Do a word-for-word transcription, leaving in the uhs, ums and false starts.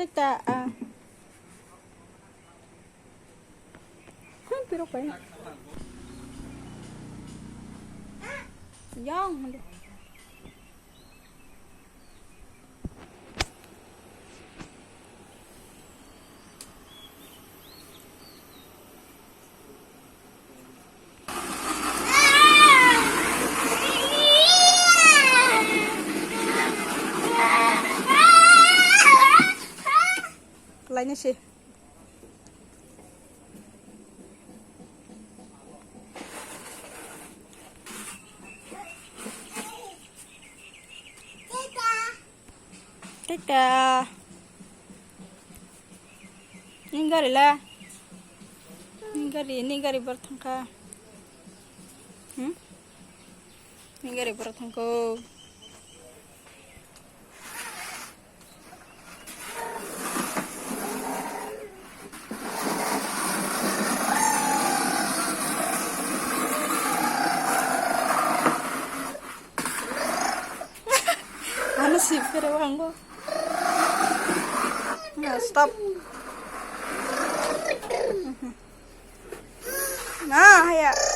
Tita, ah. Pirok pai. Yang. Lainasi. Tita. Ni gari la. Ni gari, ni gari bor thangkha. Hmm? Ni gari bor thangkho. Ano sip kere wango. Na, stop. Na, haya.